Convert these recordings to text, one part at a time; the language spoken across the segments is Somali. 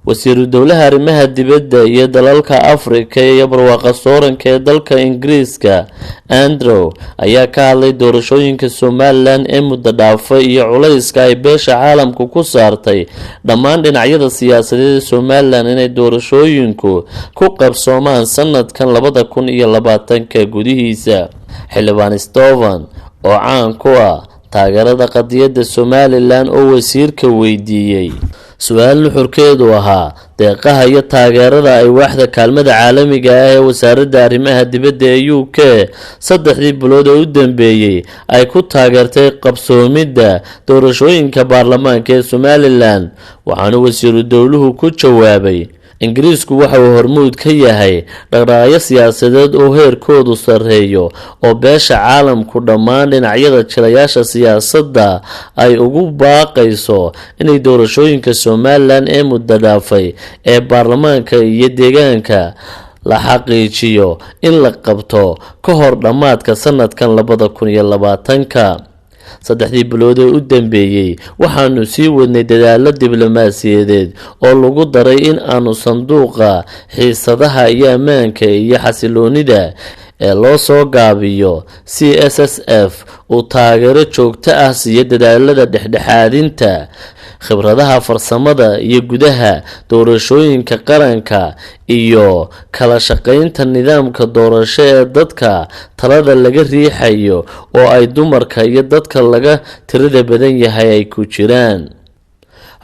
Wasiiru dowlaha arrimaha dibadda iyo dalalka Afrika iyo barwaaqa sooranka ee dalka Ingiriiska, Andrew, ayaa ka hadlay doorashooyinka Somaliland ee muddo dhaafay iyo culayska ay beesha caalamku ku saartay dhammaan dhinacyada siyaasadeed ee Somaliland inay doorashooyinku ku qabsoomaan sanadkan 2020-ka gudihiisa. Xildhibaan Stephen oo caan ku ah taageerada qadiyadda Somaliland oo wasiirka weydiiyey su-aal nuxurkeedu ahaa deeqaha iyo taageerada ay waaxda kaalmada caalamiga ah ee wasaaradda arrimaha dibadda ee UK 3dii bilood ee u dambeeyey ay ku taageertay qabsoomidda doorashooyinka baarlamaanka ee Somaliland, waxaana wasiiru dowluhu ku jawaabay: "Ingiriisku waxa uu hormuud ka yahay dhaqdhaqaaqyo siyaasadeed oo heerkoodu sarreeyo oo beesha caalamku dhammaan dhinacyada jilayaasha siyaasadda ay ugu baaqayso inay doorashooyinka Somaliland ee muddo dhaafay ee baarlamaanka iyo deegaanka la xaqiijiyo in la qabto ka hor dhammaadka sanadkan 2020-ka. 3dii bilood ee u dambeeyey waxaanu sii wadnay dadaalo diblomaasiyadeed oo lagu daray in aanu sanduuqa xiisadaha iyo ammaanka iyo xasiloonida ee loo soo gaabiyo CSSF uu taageero joogto ah siiyo dadaalada dhexdhexaadinta, khibradaha farsamada iyo gudaha doorashooyinka qaranka iyo kala shaqeynta nidaamka doorasho ee dadka talada laga riixayo oo ay dumarka iyo dadka laga tirada badan yahay ay ku jiraan."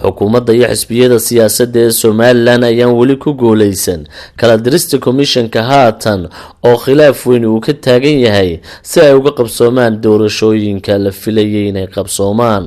Xukuumadda iyo xisbiyada siyaasadda ee Somaliland ayaan weli ku guuleysan kala dirista komishanka haatan oo khilaaf weyn uu ka taagan yahay si ay uga qabsoomaan doorashooyinka la filayay inay qabsoomaan.